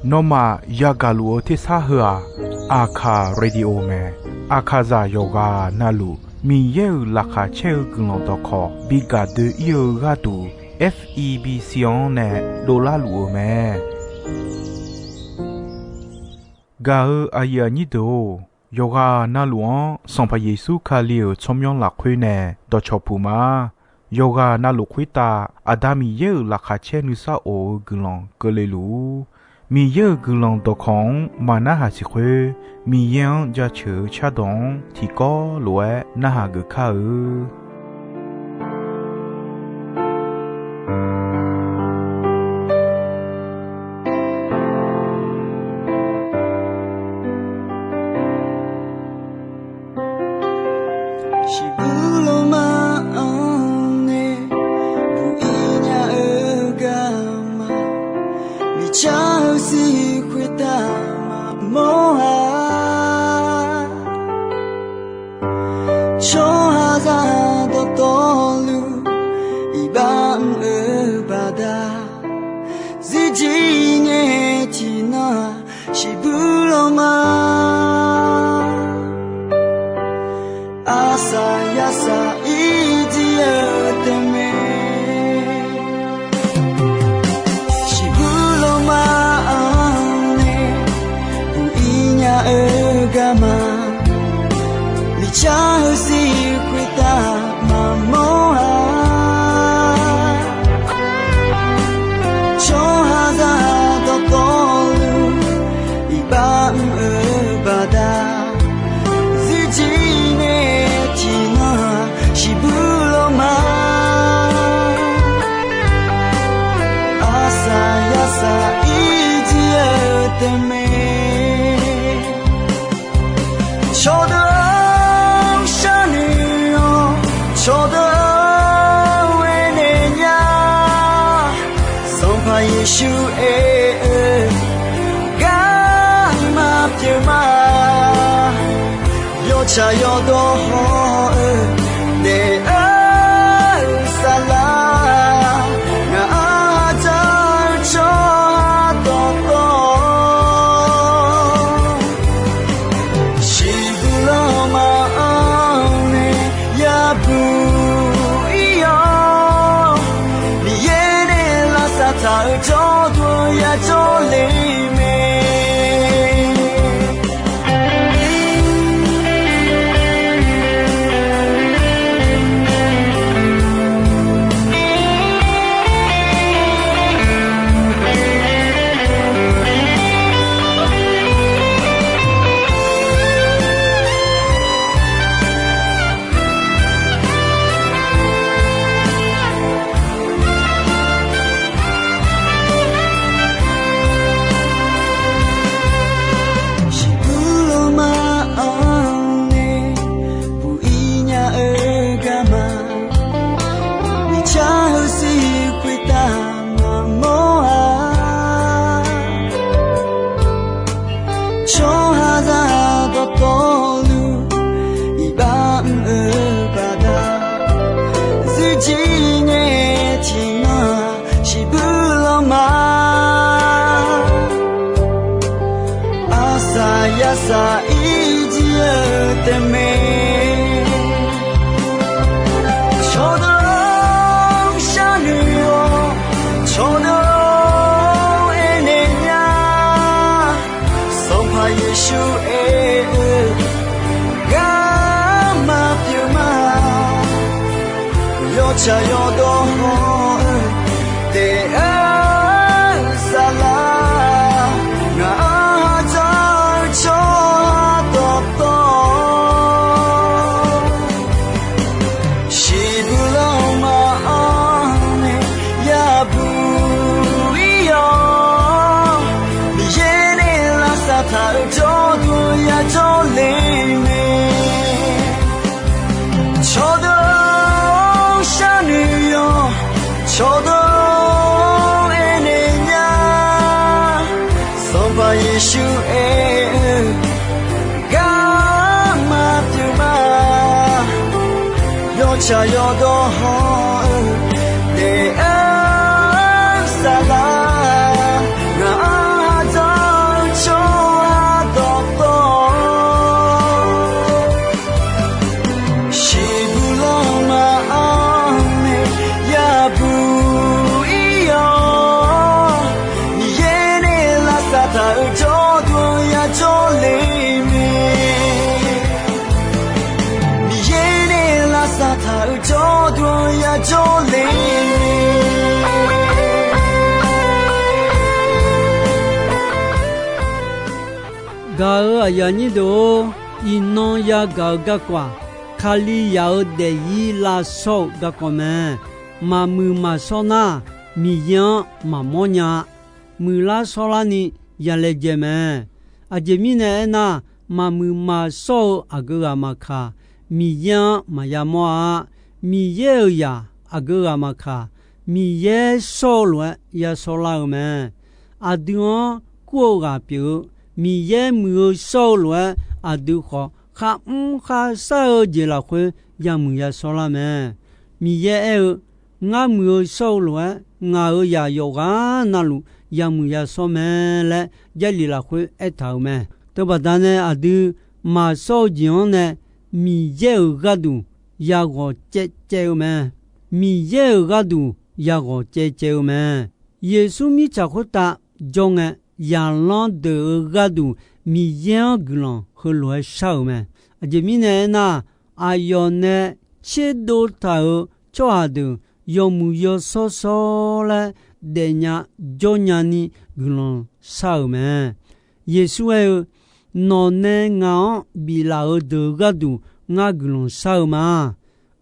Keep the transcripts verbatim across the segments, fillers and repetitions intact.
Nawmaf yagaq luf-eu tersar heu-aq, Aqkaq Radio mae. Aqkaqzaq yawqghaq navluf Miqyaer-euq laqkhaq caer-eu guiqlanq dawqkawq bi gaq doe-ir-eu gharduq, F E B C-anr nae dovlar luf-eu mae. Gaq-eu aqyuif aqnyir deuq-or, yawqghaq navluf-anr Sanqpaq Yeqsur Kali-euq tsawrmyanr lafkhoer nae dawqcawq puq ma. Yawqghaq navluf khoertav Aqda Miqyaer-euq laqkhaq caer nuisar of-eu guiqlanq keuvle luf-ur. Miqyaer-euq guiqlanq dawqkawq-anr maqnarhaq siq khoer, Miqyaer-anr jaceuq-eu cardawq-anr tiqkawv lof-aer narhaq geuf kar-eu. Shiqbuq lawma-anr nae buq-ir nya-eu garma, miqcar-eu sir khoertav maqmawr-a. Tsawrhaqzaq dawqtawvluf iqbax mr-eu baqda, zirjir ngae tiqnan-aq shiqbuq lawma. Arsaq yarsaq irjir-eu taef mae. Shiqbuq lawma-anr nae buq-ir nya-eu garma, miqcar-eu sir khoertav maqmawr-a. Tsawrhaqzaq dawqtawvluf iqbax mr-eu baqda, zirjir ngae tiqnan-aq shiqbuq lawma. Arsaq yarsaq irjir-eu taef mae. Cawqdeuq-anr sharnoeq-awr, cawqdeuq-anr aernaeq nya. Sanqpaq Yeqsur aer-eu garma pyeuf ma. Yawtsaq yawdawr haw-eu daef-eu saflar, ngaq-anr hadzaq-eu tsawrhaq dawqtawv, shiqbuq lawma-anr nae yabuq-ir-awr, Miqyaer nae lavsav taq-euq jawrduq yajawr le mae. Shiqbuq lawma-anr nae buq-ir nya-eu garma, miqcar-eu sir khoertav maqmawr-a. Tsawrhaqzaq dawqtawvluf iqbax mr-eu baqda, zirjir ngae tiqnan-aq shiqbuq lawma. Arsaq yarsaq irjir-eu taef mae. Cawqdeuq-anr sharnoeq-awr, cawqdeuq-anr aernaeq nya. Sanqpaq Yeqsur aer-eu garma pyeuf ma. Yawtsaq yawdawr haw-eu daef-eu saflar, ngaq-anr hadzaq-eu tsawrhaq dawqtawv, shiqbuq lawma-anr nae yabuq-ir-awr, Miqyaer nae lavsav taq-euq jawrduq yajawr le mae. Cawqdeuq-anr sharnoeq-awr, cawqdeuq-anr aernaeq nya. Sanqpaq Yeqsur aer-eu garma pyeuf ma. Yawtsaq yawdawr haw-eu daef-eu saflar, Aqyuif aqnyir deuq-or, iqnan yagaq-eu garkawv-aq, Kalizaq-euq daefzir lavshawr-eu garkawv mae. Maqmuiq maqshawr nar, Miqyaer-anr maqmawr nya-a. Muiqlar shawrlarni yalaejae mae. Aqjeq mirnae aernar, maqmuiq maqshawr-eu aqgeu ghaq maqkaq, Miqyaer-anr maqya mawr-a. Miqyaer-euq zaq aqgeu ghaq maqkaq, Miqyaer shawr-eu lof-aer ya shawrlar-eu mae. Aqdui-anr kur-eu ghaq pyeuf-eu, Miqyaer muiq-eu shawr-eu lof-aer aqdui khawf, kharmr kharshar-eu jeq lafkhoer yamuiq ya shawrlar mae. Miqyaer aer-eu, Ngar muiq-eu shawr-eu lof-aer, ngaq-euq zaq yawqghaq navluf yamuiq ya shawr mae laer Jarlif lafkhoer aertaq-euq mae. Teubaqda nae aqdui maqshawr-eu jeq-anr nae Miqyaer-euq gharduq yaghawq caevcaev-eu mae. Miqyaer-euq gharduq yaghawq caevcaev-eu mae. Yeqsur mirtsaq khoertav jawr ngae, zaqlanr deuq-euq gharduq Miqyaer-anr guiqlanq heulof-aer shar-euq mae. Aqjeq mirnae aernar, aqyawf nae tserdov taq-euq tsawrhaq deuq yawmuiq yawshawr shawr laer daefnya jawrnya ni guiqlanq shar-euq mae. Yeqsur aer-eu, Nawq nae ngaq-anr biflaf-euq deuq gharduq ngar guiqlanq shar-eu ma.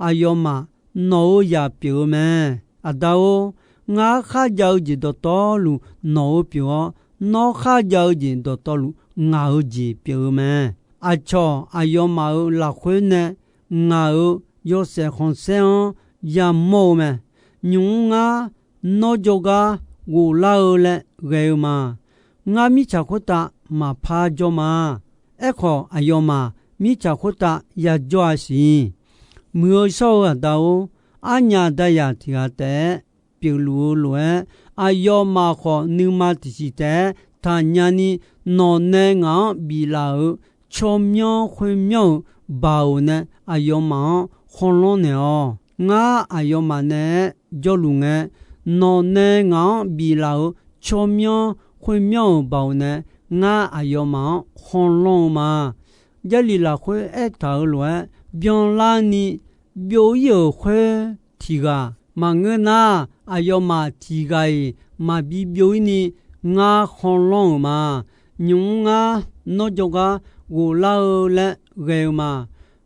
Aqyawfmaf nawq-euq zaq pyeuf-eu mae. Aqda-or, ngar kharjav-eu jeq dawqtawvluf nawq-euq pyeuf-awr, nawr kharjav-eu jeq dawqtawvluf ngaq-euq jeq pyeuf-eu mae. Aqcawq aqyawfmaf-euq lafkhoer nae ngaq-euq yawshaef khanqsaer-anr yamawr-eu mae. Nymq-mr ngar nawr jawrgar ghoflar-eu laer ghae-eu ma. Ngar mirtsaq khoertav maqpar jawr ma. Aerkhawf, aqyawfmaf mirtsaq khoertav yajawr-a siq. Muiq-eu shawr-eu aqda-or, arnyaf dazaq tiq ghaq taef-aer pyeufluf-eu lof-aer, aqyawfmaf khawf nuima tiqsiq taef-aer taqnya ni, nawq nae ngaq-anr biflaf-euq tsawrmyanr khoermyanr-euq baoq nae aqyawfmaf-anr khawlanr naeq-awq. Ngar aqyawfmaf naeq-aer jawrluf ngae, nawq nae ngaq-anr biflaf-euq tsawrmyanr khoermyanr-euq baoq nae ngar aqyawfmaf-anr khawlanr-eu ma. Jarlif lafkhoer aertaq-euq lof-aer, byanlarni byov-ir-euq khoer tiq ghaq maqngeur nar, aqyawfmaf tiq ghaq-iq maqbi byov-ir ni ngar khawlanr-euq ma. Nymq-mr ngar nawr jawrgar ghoflar-eu laer ghae-eu ma.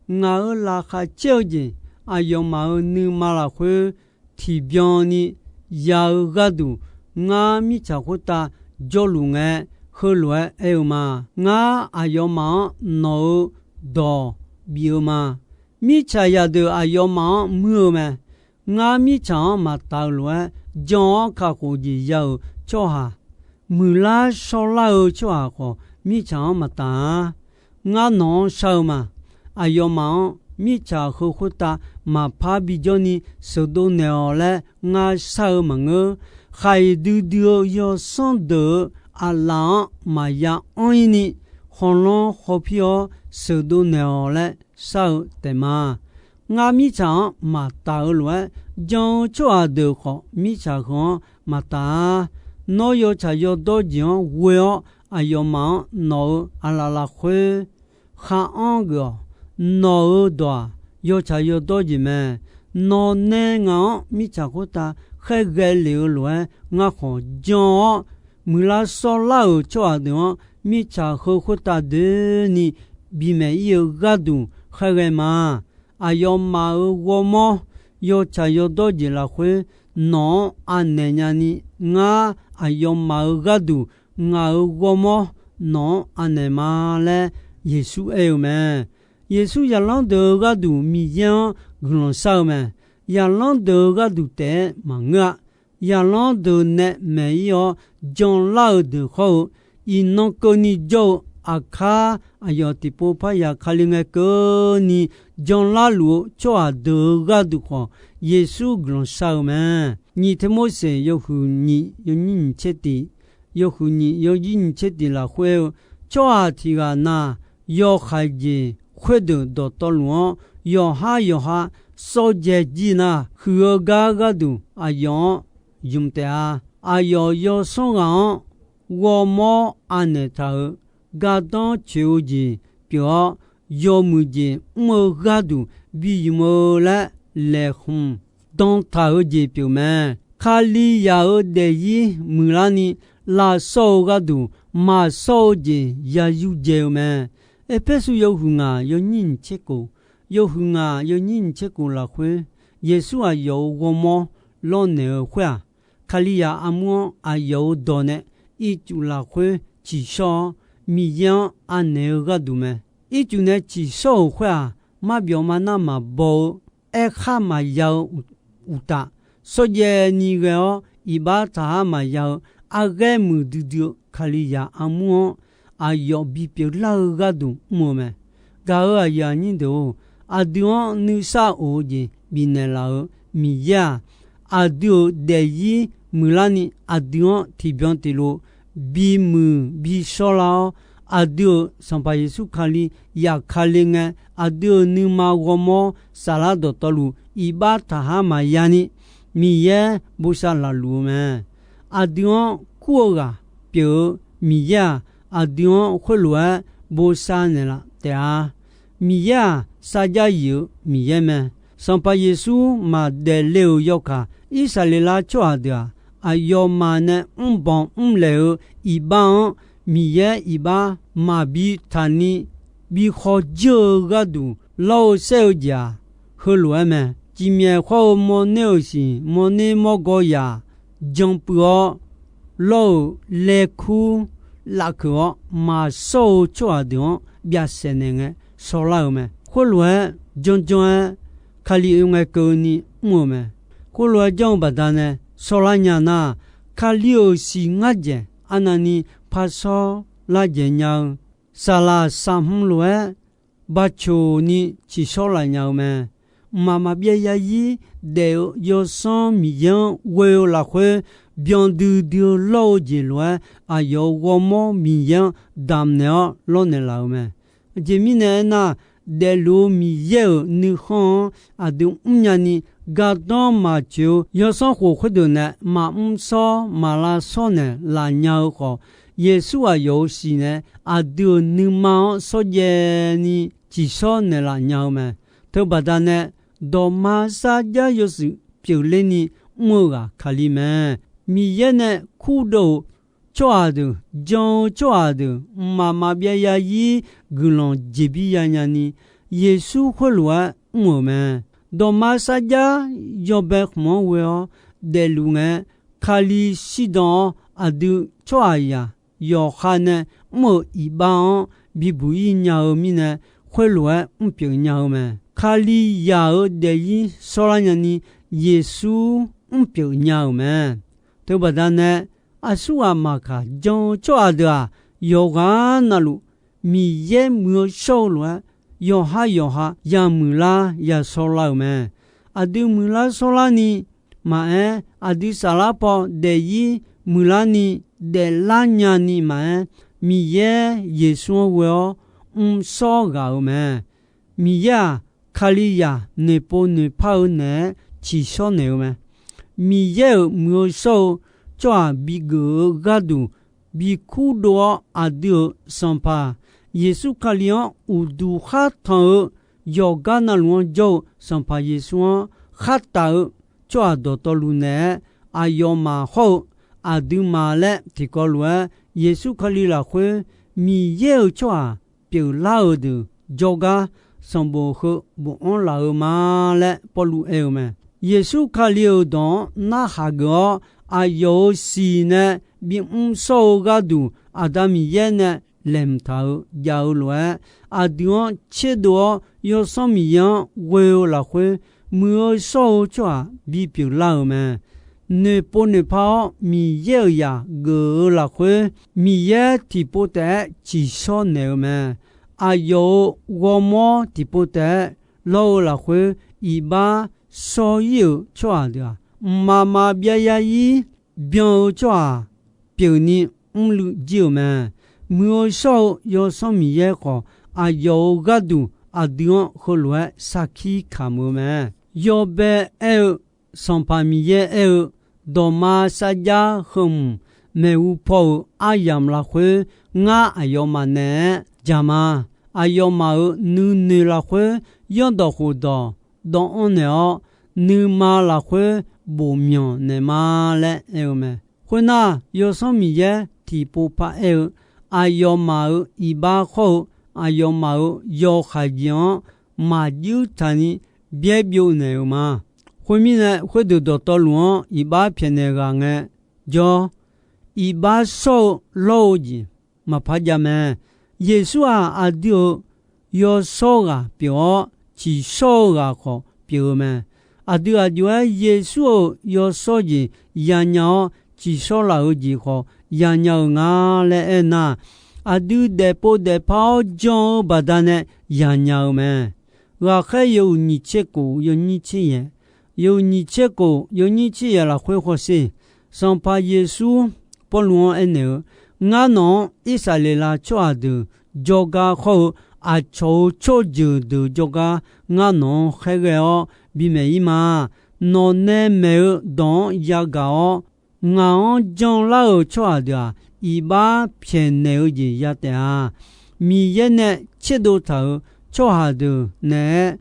Ngaq-euq laqkhaq caer-eu jeq aqyawfmaf-euq nuima lafkhoer tiqbyan ni ya-eu gharduq, ngar mirtsaq khoertav jawrluf ngae, heulof-aer aer-eu ma. Ngar aqyawfmaf-anr nawq-euq dawq bif-eu ma. Mirtsaq zaqdeuq aqyawfmaf-anr muir-eu mae. Ngar mirtsaq-anr maqtaf-eu lof-aer, jan-awr kakhof jeq ya-euq tsawrhaq, muiqlar shawrlar-eu tsawrhaq khawf, mirtsaq-anr maqtaf-a. Ngar nawq-anr shar-eu ma. Aqyawfmaf-anr mirtsaq heu khoertav maqpar bijawr ni sheuqdov naeq-awq laer ngar shar-eu maqngeur. Khaq-iq duidui-eu yawsanr deuq-euq aqlaf-anr maqya anr-ir ni, khawlanr khawpir-awr sheuqdov naeq-awq laer shar-eu taef ma. Ngar mirtsaq-anr maqtaf-eu lof-aer, jan-eu tsawrhaq deuq khawf mirtsaq heu-anr maqtaf-a. Nawr yawtsaq yawdawr jeq-anr ghoe-awr, aqyawfmaf-anr nawq-euq aqlaf lafkhoer khar anr geuf-awq. Nawq-euq dawq-aq, yawtsaq yawdawr jeq mae. Nawq nae ngaq-anr mirtsaq khoertav khaerghae lef-eu lof-aer, ngar khawf jan-awr, muiqlar shawrlar-euq tsawrhaq deuq-anr mirtsaq heu khoertav doeni bimaeq-ir-eu gharduq khaerghae ma. Aqyawfmaf-euq ghawrmawr yawtsaq yawdawr jeq lafkhoer nawq-anr anaeq nyani, ngar aqyawfmaf-euq gharduq ngaq-euq ghawrmawr nawq-anr anaeq ma laer Yeqsur aer-eu mae. Yeqsur zaqlanr deuq-euq gharduq Miqyaer-anr guiqlanq shar-eu mae. Zaqlanr deuq-euq gharduq taef-aer maqngeur-a. Zaqlanr deuq nae maeq-ir-awr janlar-eu deuq hawr-eu, iqnan keuvni jawr-eu aqkar aqyawf tiqpov parya Kali ngae keuvni janlar luf-eu tsawrhaq deuq-euq gharduq khawf, Yeqsur guiqlanq shar-eu mae. Nyiq Tirmorseq yawhuiq nyiq yawnyir nyiq tser tiq, yawhuiq nyiq yawnyir nyiq tser tiq lafkhoer-eu, tsawrhaq tiq ghaq na, yawhaiq jeq khoerdeuq dawqtawvluf-anr yawqhar yawqha sawr dzae jir nar, huiq-eu gar gharduq aqyawf-anr ymq taef-a. Aqyawf yawsanr ghaq-anr ghawrmawr anaeq taq-euq gardanr coeq-eu jeq pyeuf-awr, yawmuiq jeq mr-eu gharduq bi ymq-eu laer laeqhmq dan taq-eu jeq pyeuf mae. Kalizaq-euq daefzir muiqlarni lavshawr-eu gharduq maqshawr-eu jeq ya yurdzae-eu mae. Erpersu yawhuiq ngaq yawnyir nyiq tser kof, yawhuiq ngaq yawnyir nyiq tser kof lafkhoer, Yeqsur aqyawf-euq ghawrmawr lawrnaeq-eu khoer-aq, Kalizaq armur-anr aqyawf-euq dawq nae ircuf lafkhoer tsiqshawr-awr, Miqyaer-anr anaeq-eu gharduq mae. Ircuf nae tsiqshawr-euq khoer-aq, marbyawf marnar maqbaw-eu, aerkhar maqya-eu uqtaf, shawrjaev ni ghae-awr iqbax taqhar maqya-eu, arghaer muiqdui dui-eu Kalizaq armur-anr aqyawf bipyeuf lar-eu gharduq mr-eu mae. Gaq-euq aqyuif aqnyir deuq-or, aqdui-anr nuisar of-eu jeq bifnaeq laf-euq Miqyaer-aq, aqdui-euq daefzir muiqlarni aqdui-anr tiqbyan tiqlof bimuiq bishawrlar-awr, aqdui-euq Sanqpaq Yeqsur Kali yaf Kali ngae, aqdui-euq nuima ghawrmawr saflar dawqtawvluf iqbax taqhar maqya ni, Miqyaer bosav lafluf-eu mae. Aqdui-anr kur-eu ghaq pyeuf-eu Miqyaer-aq, aqdui-anr khoerlof-aer bosav naeqlaf taef-a. Miqyaer-aq, sarjax yif-eu Miqyaer mae. Sanqpaq Yeqsur maqdaef le-euq yawkaq, Irsaqleqlav tsawrhaq deuq-aq, aqyawfmaf nae mrbanq mrlaeq-eu iqbax-anr Miqyaer iqbax maqbi taqni bi khawf jir-eu gharduq lawr-eu saer-eu jeq-aq, heulof-aer mae. Cifmyaef khawr-eu mawrner-euq siq mawrner mawrgaw yaq jan puiv-awr lawr-euq laerkur lafkeuq-awr maqshawr-eu tsawrhaq deuq-anr byav saef naeq ngae shawrlar-eu mae. Khoerlof-aer janr janr-aer Kali oe ngae keuvni mr-eu mae. Khoerlof-aer janr-eu baqdanae shawrlar nya nar, Kali-euq siq ngar dzaeq arnavni par shawrlar dzaeq nya-eu, saqlaq saqhmq lof-aer baqcoq ni tsiqshawr laf nya-eu mae. Mqmaq maqbyav zarzir daef-eu Yawsanr Miqyaer-anr ghoe-eu lafkhoer, byan duidui-eu lawr-eu jeq lof-aer aqyawf-euq ghawrmawr Miqyaer-anr damqnaeq-awr lawrnaeq laf-eu mae. Aqjeq mirnae aernar, daefluf-eu Miqyaer-euq nuikhanr-anr aqdui mrnya ni, gardanr maqtsoeq-eu yawsanr khof khoerdeuq nae maqmr shawr maqlav shawr naeq laf nya-eu khawf, Yeqsur aqyawf-euq siq nae aqdui-euq nuima-anr shawrjaev ni tsiqshawr naeqlaf nya-eu mae. Teubaqda nae, dawqma sarjax yawshuif pyeufler ni mr-eu ghaq Kali mae. Miqyaer nae kurdov-euq tsawrhaq deuq, jan-eu tsawrhaq deuq mqmaq maqbyav zarzir guiqlanq jeqbir yanya ni, Yeqsur khoerlof-aer mr-euq mae. Dawqma sarjax yawbae khmq-anr ghoe-awr daefluf ngae, Kali shirdan-awr aqdui tsawrhaqzaq yawqha nae mr-euq iqbax-anr bibuq-ir nya-eu mirnae, khoerlof-aer mrpyeuf nya-eu mae. Kalizaq-euq daefzir shawrlar nyani, Yeqsur mrpyeuf nya-euq mae. Teubaqda nae, aqsurghaq maqkaq jan-eu tsawrhaq deuq-aq, yawqghaq navluf Miqyaer muiq-eu shawr-eu lof-aer, yawqha yawqha yamuiq lar yashawr lar-euq mae. Aqdui muiqlar shawrlar ni maqaer, aqdui saflar paw daefzir muiqlar ni daeflar nya ni maqaer, Miqyaer Yeqsur-anr ghoe-awr mrshawr ghaq-euq mae. Miqyaer-aq, Kalizaq noeqpov noeqpar-eu naeq-aer tsiqshawr naeq-eu mae. Miqyaer-euq muiq-eu shawr-eu tsawrhaq bigeuf-eu gharduq bikurdov-awr, aqdui-euq Sanqpaq Yeqsur Kali-anr uqduq khar tanq-eu, yawqgar navluf-anr jawr-eu Sanqpaq Yeqsur-anr khartaf-eu tsawrhaq dawqtawvluf naeq-aer, aqyawfmaf hawr-eu aqduimaf laer tiqkawv lof-aer, Yeqsur Kali lafkhoer Miqyaer-euq tsawrhaq pyeuflar-euq deuq jawrgar sanqbof heu bofanr laf-eu ma laer Pawrluv aer-eu mae. Yeqsur Kali-euq dawq-anr narhaq geuf-awr, aqyawf-euq siq nae bimr shawr-eu gharduq Aqda Miqyaer nae laeqhmq taq-eu jav-eu lof-aer, aqdui-anr tserdov-awr Yawsanr Miqyaer-anr ghoe-eu lafkhoer, muiq-eu shawr-eu tsawrhaq bipyeuf lar-euq mae. Noeqpov noeqpar-awr Miqyaer-euq zaq geuf-eu lafkhoer, Miqyaer tiqpov taef-aer tsiqshawr naeq-eu mae. Aqyawf-euq ghawrmawr tiqpov taef-aer lawr-eu lafkhoer, iqbax shawr-ir-euq tsawrhaq deuq-aq, mqmaq maqbyav zarzir byan-eu tsawrhaq pyeufni mrluiv jir-euq mae. Muiq-eu shawr-eu Yawsanr Miqyaer khawf, aqyawf-euq gharduq aqdui-anr heulof-aer sarkir kamq-eu mae. Yawbae aer-eu, Sanqpaq Miqyaer aer-eu, dawqma sarjax heu hmq maeqhu paw-euq aryamq lafkhoer, ngar aqyawfmaf naeq-aer jaq ma. Aqyawfmaf-euq nuinoeq lafkhoer, zanrdawq khofdawq dawvanr naeq-awr, nuima lafkhoer bofmyanq naeq ma laer aer-eu mae. Khoernar, Yawsanr Miqyaer tiqpov paraer-eu, aqyawfmaf-euq iqbax khawr-eu, aqyawfmaf-euq yawkhaeq jeq-anr maqjuir taqni byaer byovnaeq-euq ma. Khoermirnae, khoerdeuq dawqtawvluf-anr iqbax pyaeqnaeq ghaq ngae jawr, iqbax shawr-eu lawr-eu jeq maqpar jav mae. Yeqsur-aq, aqdui-euq yawshawr ghaq pyeuf-awr, tsiqshawr-eu ghaq khawf pyeuf-eu mae. Aqdui aq jov-aer Yeqsur-euq yawshawr jeq yanya-awr, tsiqshawr laf-eu jeq khawf yanya-eu nga laer aernar, aqdui daefpov daefpar-awr jan-eu baqdanae yanya-eu mae. Ghaqkhaer yawhuiq nyiq tser kof yawnyir tser yaeq, yawhuiq nyiq tser kof yawnyir tser yaeq lafkhoer hawsher. Sanqpaq Yeqsur Pawrluv-anr aernaeq-eu, Ngar nawq-anr Irsaqleqlav tsawrhaq deuq jawrgar khawr-eu aqcawq-euq tsawrjeuq deuq jawrgar ngar nawq-anr khaerghae-awr bimaeq-ir ma. Nawq nae maeq-eu dawq-anr yagaq-awr, ngaq-anr janlar-euq tsawrhaq deuq-aq, iqbax pyaeqnaeq-eu jeq ya taef-a. Miqyaer nae tserdov taq-euq tsawrhaq deuq naeq-aer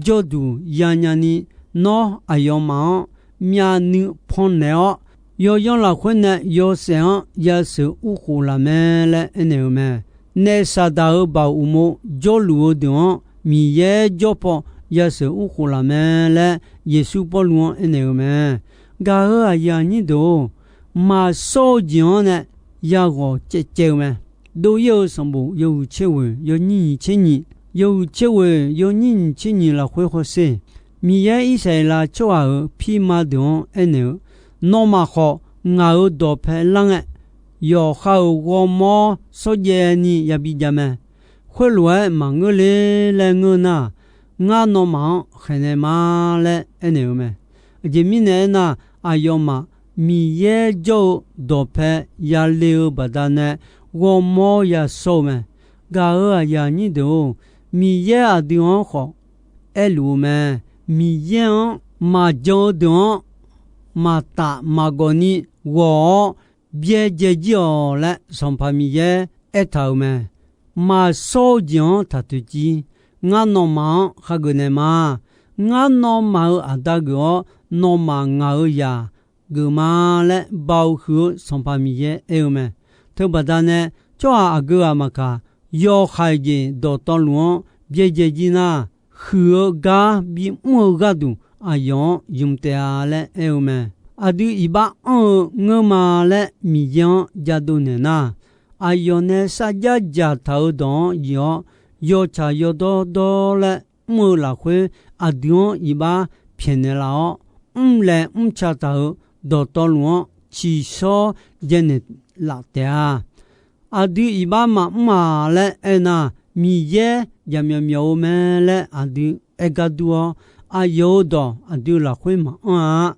jawrduq yanya ni, nawr aqyawfmaf-anr myavnuiv pannaeq-awr, yawyanr lafkhoer nae yawshaef-anr yasheuq urkhof laf mae laer aernaeq-eu mae. Naef Saqdaq-euq baoq uqmov jawrluf-eu deuq-anr Miqyaer jawr paw yasheuq urkhof laf mae laer Yeqsur Pawrluv-anr aernaeq-eu mae. Gaq-euq aqyuif aqnyir deuq-or, maqshawr-eu jeq-anr nae yaghawq caevcaev-eu mae. Dov-ir-eu sanqbof yawhuiq tser ghoeq yawnyir nyiq tser nyiq, yawhuiq tser ghoeq yawnyir nyiq tser nyiq lafkhoer hawsher. Miqyaer Irsaqleqlav tsawrhaq-euq pirma deuq-anr aernaeq-eu, Nawmaf khawf ngaq-euq dawqpae lar ngae, yawqha-euq ghawrmawr shawrjaev ni yabi jav mae. Khoerlof-aer maqngeur le laer ngeur nar, ngar nawmaf-anr khaeqnaeq ma laer aernaeq-eu mae. Aqjeq mirnae aernar, aqyawfmaf Miqyaer jawr-eu dawqpae yale-eu baqdanae ghawrmawr yashawr-eu mae. Gaq-euq aqyuif aqnyir deuq-or, Miqyaer aqdui-anr khawf aerluf-eu mae. Miqyaer-anr maqjan-eu deuq-anr maqtaf maqgawf ni ghawq-awr byaerdzae jir-awq laer Sanqpaq Miqyaer aertaq-euq mae. Maqshawr-eu jeq-anr taqtoeq jir. Ngar nawmaf-anr khageuf naeq ma. Ngar nawmaf-euq aqda geuf-awr, nawmaf ngaq-euq zaq geuf ma laer baoq huiq-eu Sanqpaq Miqyaer aer-eu mae. Teubaqda nae, tsawrhaq aqgeu ghaq maqkaq, yawkhaeq jeq dawqtawvluf-anr byaerdzae jir nar, huiq-eu gar bimr-eu gharduq aqyawf-anr ymq taef-a laer aer-eu mae. Aqdui iqbax anr-eu ngeur ma laer Miqyaer-anr jadov naeq nar, aqyawf nae sarjax dzaqtaq-euq dawq-anr yif-awr, yawtsaq yawdawr dawr laer mr-eu lafkhoer, aqdui-anr iqbax pyaeqnaeq laf-awr, mrlaeq mrca taq-euq dawqtawvluf-anr tsiqshawr jaev naeq laf taef-a. Aqdui iqbax maqmr-aq laer aernar, Miqyaer jaqmyawf myawf-eu mae laer aqdui aer gar dur-awr, aqyawf-euq dawq aqdui lafkhoer maqanr-a.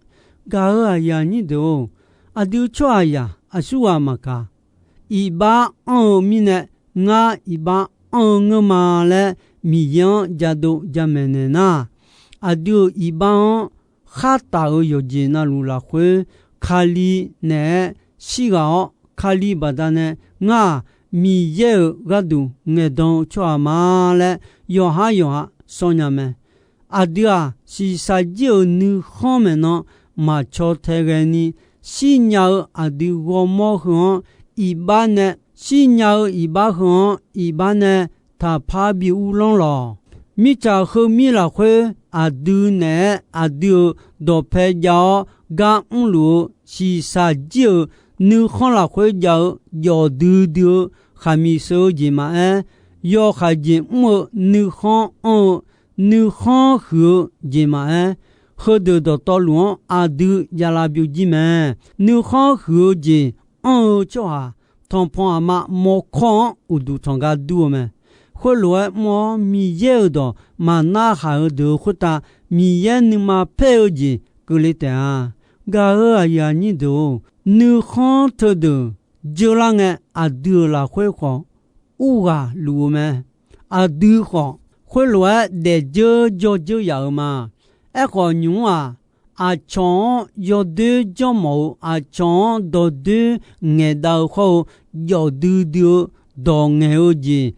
Gaq-euq aqyuif aqnyir deuq-or, aqdui tsawrhaqzaq aqsurghaq maqkaq, iqbax anr-eu mirnae, ngar iqbax anr-eu ngeur ma laer Miqyaer-anr jadov jamaeq naeq nar, aqdui-euq iqbax-anr khar taf-euq yawqjeq navluf lafkhoer, Kali naeq-aer shirghaq-awr, Kali baqdanae ngar-aq, Miqyaer-euq gharduq ngaeqdan-eu tsawrhaq ma laer yawqhar yawqha sawr nya mae. Aqdui-aq, shiqshaq jir-euq nuikhanr maeqnan maqcaw tae ghae ni, shirnya-eu aqdui ghawrmawr heu-anr iqbax nae, shirnya-eu iqbax heu-anr iqbax nae taqpar bi uvlanr lawq. Mirtsaq heumir lafkhoer aqdui naeq-aer aqdui-euq dawqpae jav-awr gar mrluf-eu shiqshaq jir-euq nuikhanr lafkhoer jav-eu jawf duidui-eu khaqmiq sheu-eu jeq maqaer, yawkhaeq jeq mr-eu nuikhanr anr-eu nuikhanr huiq-eu jeq maqaer, heudeuq dawqtawvluf-anr aqdui javlav byovjir mae. Nuikhanr huiq-eu jeq anr-eu tsawrhaq, tanqpanq aqma mawrkawr-anr uqduq tanq gar dur-eu mae. Khoerlof-aer mr-awr, Miqyaer-euq dawq maqnarhaq-eu deuq-eu khoertav, Miqyaer nuima paer-eu jeq keuvle taef-a. Gaq-euq aqyuif aqnyir deuq-or, nuikhanr teudeuq jeurlar ngae, aqdui-euq lafkhoer khawf urghaq luf-eu mae. Aqdui khawf, khoerlof-aer daefdzeur jawrdzeur yaf-euq ma. Aerkhawf, nymq-mr-aq, aqcawq-anr yawdoer janrmawf-eu, aqcawq-anr dawqdoer ngaeqdav-eu khawr-eu, jawf duidui-eu dawq ngaeq-eu jeq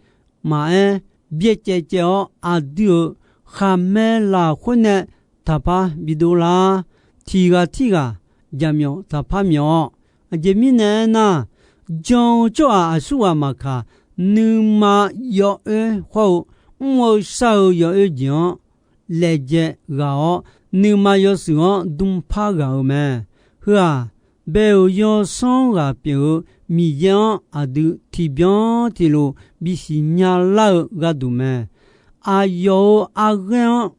maqaer, byaercaev caev-awr aqdui-euq khaqmae lafkhoer nae taqpar bidov lar. Tiq ghaq tirghaq jaqmyawf taqpar myawf-awr, aqjeq mirnae aernar, Jan-eu tsawrhaq aqsurghaq maqkaq, nuima yawoer hawr-eu mr-eu shar-eu yawoer jeq-anr laejae ghaq-awr, nuima yawshuif-anr dmqpar ghaq-euq mae. Heu-aq, bae-euq yawsanr ghaq pyeuf-eu Miqyaer-anr aqdui tiqbyan tiqlof bisiq nya lar-eu gharduq mae. Aqyawf-euq arghaer-anr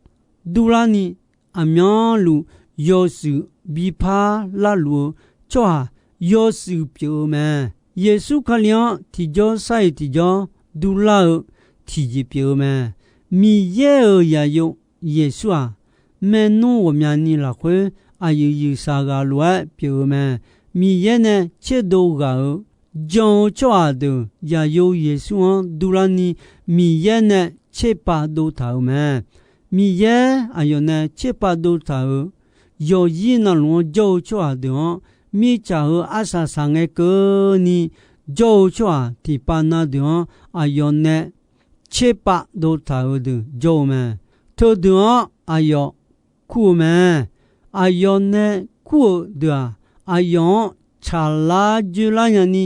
durlarni, aqmyanluf yawshuif bipar larluf-eu tsawrhaq yawshuif pyeuf-eu mae. Yeqsur Kali-anr tiqjawr sar-iq tiqjawr durlar-eu tiqjeq pyeuf-eu mae. Miqyaer-euq zaqyo Yeqsur-aq, maernmr ghawqmyani lafkhoer aqyuif yuifsaq ghaq lof-aer pyeuf-eu mae. Miqyaer nae tserdov ghaq-euq jan-eu tsawrhaq deuq zaqyo Yeqsur-anr durlarni, Miqyaer nae tserpav dovtaq-euq mae. Miqyaer aqyawf nae tserpav dovtaq-euq yawqzir navluf-anr jawr-eu tsawrhaq deuq-anr, mirtsaq heu arsaq saq ngae keuvni jawr-eu tsawrhaq tiqpav na deuq-anr aqyawf nae tserpav dovtaq-euq deuq jawr-eu mae. Teudeuq-anr aqyawf kur-eu mae. Aqyawf nae kur-euq deuq-aq, aqyawf-anr tsaqlar dzoerlar nyani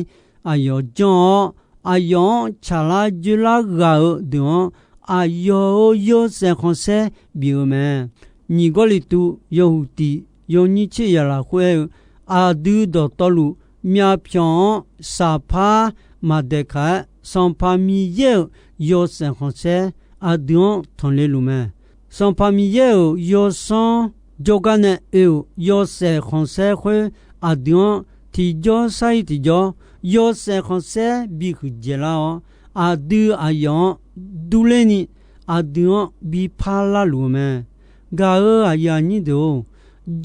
aqyawf janr-awr, aqyawf-anr tsaqlar dzoerlar ghaq-eu deuq-anr, aqyawf-euq yawshaef khanqsaer bif-eu mae. Nyiq Gawrliqtu yawhuiq tiq yawnyir tser yaq lafkhoer aer-eu, aqdui dawqtawvluf myavpyawq-anr saqpar maqdaeqkaq-aer, Sanqpaq Miqyaer-euq yawshaef khanqsaer aqdui-anr tanqle luf mae. Sanqpaq Miqyaer-euq yawsanr jawrgar nae oe-euq yawshaef khanqsaer khoer, aqdui-anr tiqjawr sar-ir tiqjawr yawshaef khanqsaer bihuiq dzaeqlar-awr, aqdui aqyawf-anr durler ni, aqdui-anr bipar larluf-eu mae. Gaq-euq aqyuif aqnyir deuq-or,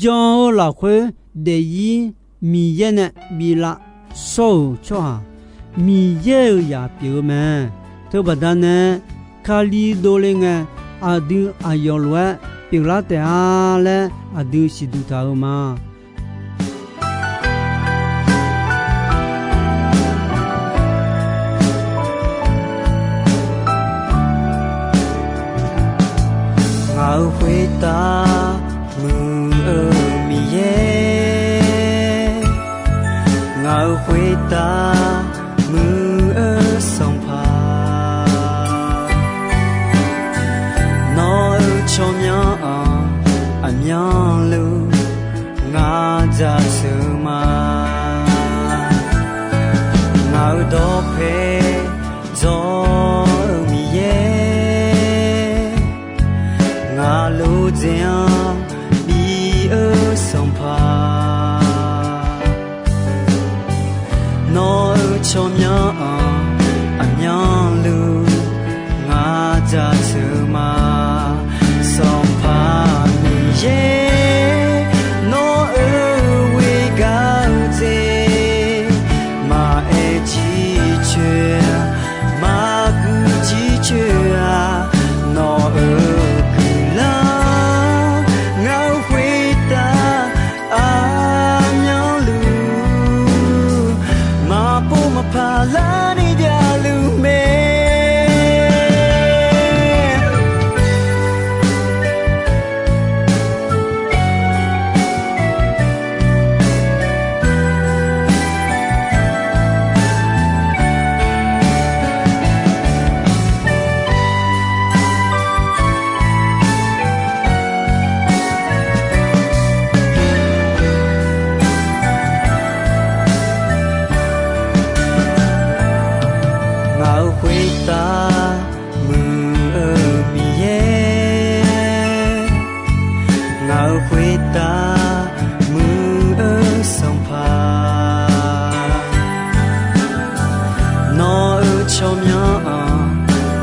jan-eu lafkhoer daefzir Miqyaer nae bi lavshawr-euq tsawrhaq, Miqyaer-euq zaq pyeuf-eu mae. Teubaqda nae Kali dovle ngae, aqdui aqyawf lof-aer pyeuflar taef-a laer aqdui siqduq taq-euq ma. Ngaq-euq khoertav muiq-eu Miqyaer, ngaq-euq khoertav muiq-eu Sanqpaq, nawq-euq tsawrmyanr-anr aqmyanluf ngar jaceuq ma. Ngaq-euq dawqpae dzawr-eu Miqyaer, ngaq lodzae-anr bi-eu Sanqpaq, nawq-euq tsawrmyanr-anr aqmyanluf ngar jaceuq ma. Sanqpaq Miqyaer, nawq-euq ghoer gar-eu dzae, maqaer jircoer-a, maqguiq jircoer-a, nawq-euq guiqlanq ngaq-euq khoertav aqmyanluf maqpov maqpar larni javluf mae. Ngaq-euq khoertav muiq-eu Miqyaer, ngaq-euq khoertav muiq-eu Sanqpaq, nawq-euq tsawrmyanr-anr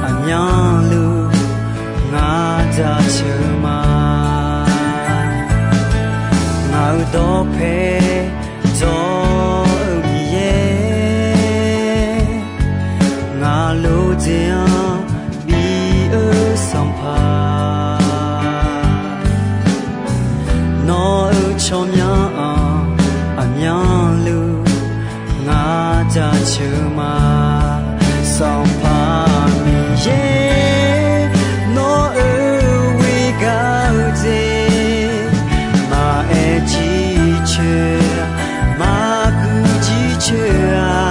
aqmyanluf ngar jaceuq ma. Ngaq-euq dawqpae dzawr-eu Miqyaer, ngaq lodzae-anr bi-eu Sanqpaq, nawq-euq tsawrmyanr-anr aqmyanluf ngar jaceuq ma. Sanqpaq Miqyaer, nawq-euq ghoer gar-eu dzae, maqaer jircoer, maqguiq jircoer-a,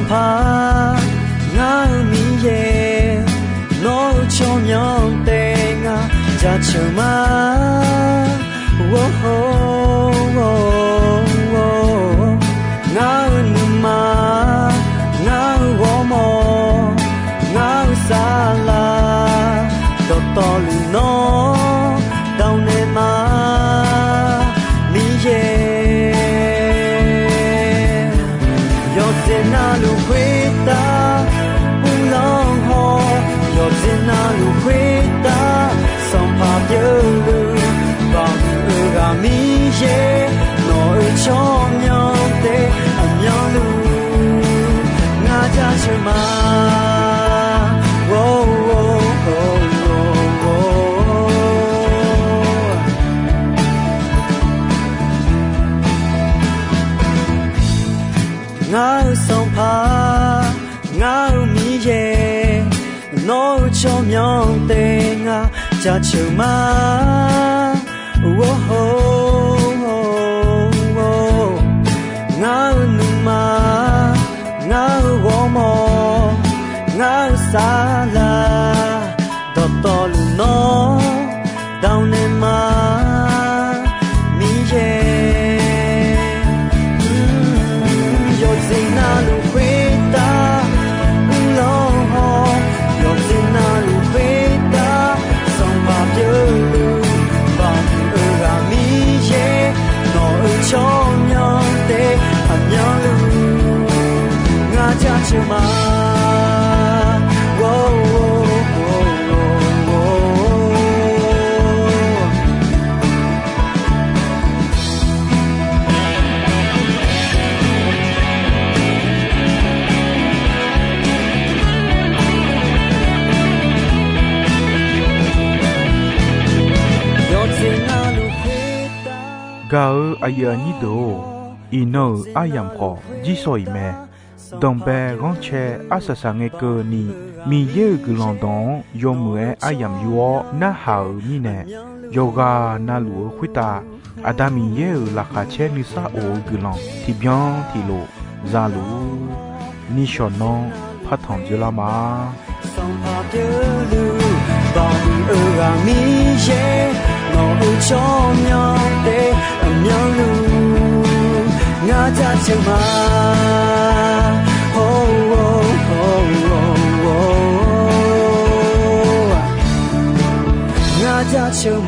Sanqpaq, ngar-euq Miqyaer, nawr-eu tsawrmyanr taef ngaq jaceuq ma. Ngar-euq nuima, ngar-euq ghawrmawr, ngar-euq saflar, dawqtawvluf nawr dav naeq ma, Miqyaer. Yawqjeq navluf khoertav uvlanr haw, yawqjeq navluf khoertav sanqpaq pyeuvluf, baqhuiq-eu ghaq Miqyaer, nawq-euq tsawrmyanr taef aqmyanluf ngar jaceuq ma. Ngar-euq Sanqpaq, ngar-euq Miqyaer, nawr-eu tsawrmyanr taef ngaq jaceuq ma. Ngar-euq nuima, ngar-euq ghawrmawr, ngar-euq saflar, dawqtawvluf nawr dav naeq ma, Miqyaer. Yawqjeq navluf khoertav uvlanr haw, yawqjeq navluf khoertav sanqpaq pyeuvluf, baqhuiq-eu ghaq Miqyaer, nawq-euq tsawrmyanr taef aqmyanluf ngar jaceuq ma. Gaq-eu aqyuif aqnyir deuq-or, iqnan-euq aryamq khawf jirsawq iq mae. Danqbae ghanrcae arsaq saq ngae keuvni, Miqyaer-euq guiqlanq dawq-anr yawmuiq-aer aryamq yor-awr narhaq-euq mirnae, yawqghaq navluf-eu khoertav Aqda Miqyaer-euq laqkhaq caer nuisar of-eu guiqlanq tiqbyan tiqlof za luf-ur. Nishawq nanr partanq dzoerlar ma. Sanqpaq pyeufluf, baqhuiq-eu ghaq Miqyaer, nawq-euq tsawrmyanr taef aqmyanluf ngar jaceuq ma. Ngar jaceuq